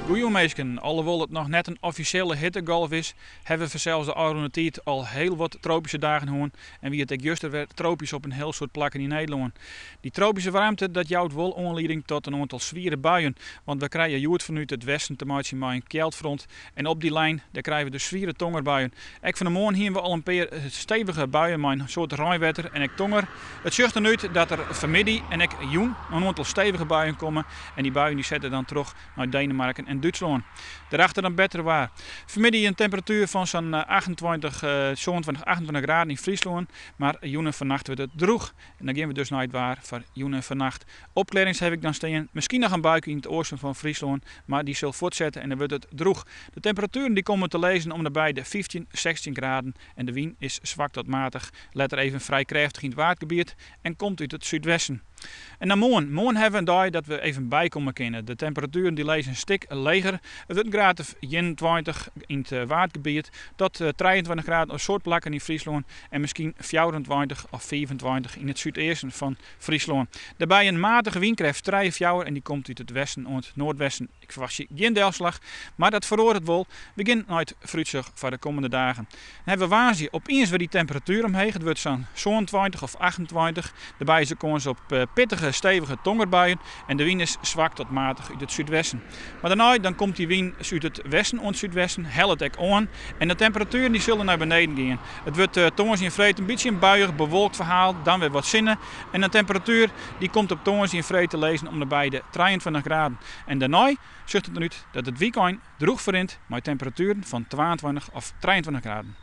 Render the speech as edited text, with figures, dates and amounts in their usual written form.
Goejûn minsken, alhoewol it noch net in offisjele hittegolf is, hawwe we fansels de ôfrûne tiid al hiel wat tropyske dagen hân en wie it ek juster wer tropysk op in hiel soad plakken yn Nederlân. Dy tropyske waarmte dat jout wol oanlieding tot in oantal swiere buien, want we krije hjoed fanút it westen te meitsjen mei in kjeldfront en op dy lijn dêr krije we dus swiere tongerbuien. Ek fan 'e moarn hiene we al in pear stevige buien mei in soad reinwetter en ek tonger. It sjocht der út dat der fanmiddei en ek jûn in oantal stevige buien komme en dy buien dy sette dan troch nei Denemarken en Dútslân. Dêrachter dan better waar. Fanmiddei in temperatuer fan sa'n 28, 27, 28 graden yn Fryslân, mar jûn en fannacht wurdt it drûch. En dan gean we dus nei it waar foar jûn en fannacht. Opklearrings haw ik dan stean, miskien noch in buike yn it oasten fan Fryslân, mar dy sil fuortsette en dan wurdt it drûch. De temperatueren dy komme te lizzen om nabij de 15, 16 graden en de wyn is swak tot matich, letter even frij krêftich yn it Waadgebiet en komt út it súdwesten. En dan moarn. Moarn hawwe we in dei dat we even bykomme kinne. De temperatueren dy lizze in stik leger. It wurdt in graad of 21 yn it Waadgebiet tot 23 graden op soad plakken yn Fryslân en miskien 24 of 25 yn it súdeasten fan Fryslân. Dêrby in matige wynkrêft trije, fjouwer en dy komt út it westen oant noardwesten. Ik ferwachtsje gjin delslach, mar dat feroaret wol. We gean nei it foarútsjoch foar de kommende dagen. Dan hawwe we woansdei opiens wer dy temperatuer omheech. It wurdt sa'n 27 of 28. Derby is de kâns op pittige, stevige tongerbuien en de wyn is swak tot matich út it súdwesten. Mar dêrnei dan komt dy wyn út it westen oant súdwesten, hellet ek oan en de temperatueren dy sille nei beneden gean. It wurdt tongersdei en freed in bytsje in buiïch, bewolkt ferhaal, dan wer wat sinne en de temperatuer dy komt op tongersdei en freed te lizzen om nabij de 23 graden. En dêrnei sjocht it der út dat it wykein drûch ferrint mei temperatueren fan 22 of 23 graden.